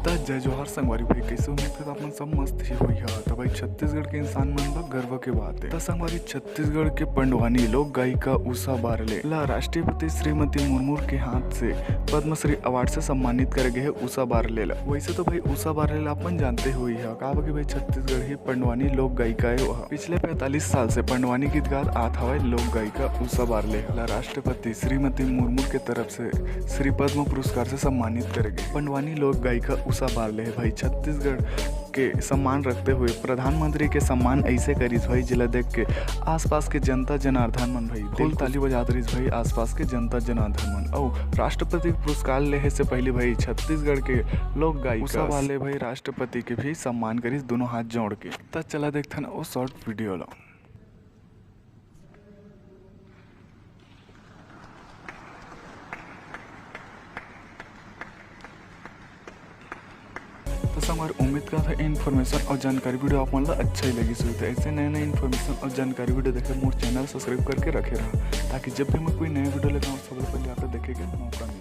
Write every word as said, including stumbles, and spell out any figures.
त जय जोहार संगवारी भाई, कइसे हो? उम्मीद करत हँव आप मन सब मस्त ही होइहा। त भाई, छत्तीसगढ़ के इंसान मन बर गर्व के बात हे। त संगवारी, छत्तीसगढ़ के पंडवानी लोक गायिका उषा बारले ला राष्ट्रपति श्रीमती मुर्मू के हाथ से पद्मश्री अवार्ड से सम्मानित करे गे हे उषा बारले ला। वइसे तो भाई, उषा बारले ला आप मन जानते होइहा, काबर कि भाई, छत्तीसगढ़ ही पंडवानी लोक गायिका हे। वह पिछले पैंतालीस साल से पंडवानी गीत गात आत हवय। लोक गायिका उषा बारले ला राष्ट्रपति श्रीमती मुर्मू के तरफ से श्री पद्म पुरस्कार से सम्मानित करे गे। पंडवानी लोक गायिका उषा बारले हे भाई, छत्तीसगढ़ के सम्मान रखते हुए प्रधानमंत्री के सम्मान ऐसे करिस भाई, जेला देख के आसपास के जनता जनार्दन मन भाई दिल ताली बजात रहिस भाई, आसपास के जनता जनार्दन मन। अउ राष्ट्रपति पुरस्कार लेहे से पहले भाई, छत्तीसगढ़ के लोक गायिका उषा बारले भाई राष्ट्रपति के भी सम्मान करिस दोनों हाथ जोड़ के। त चला देखथन ओ शॉर्ट वीडियो ला। तो संगवारी, उम्मीद करत हँव इन्फॉर्मेशन अउ जानकारी वीडियो आप मन ला अच्छा ही लगिस होही। त ऐसे नए नए इन्फॉर्मेशन अउ जानकारी वीडियो देखे मोर चैनल सब्सक्राइब करके रखे रहा, ताकि जब भी मैं कोई नया वीडियो लेके आऊँ, सबले पहले आप देखे के मौका मिले।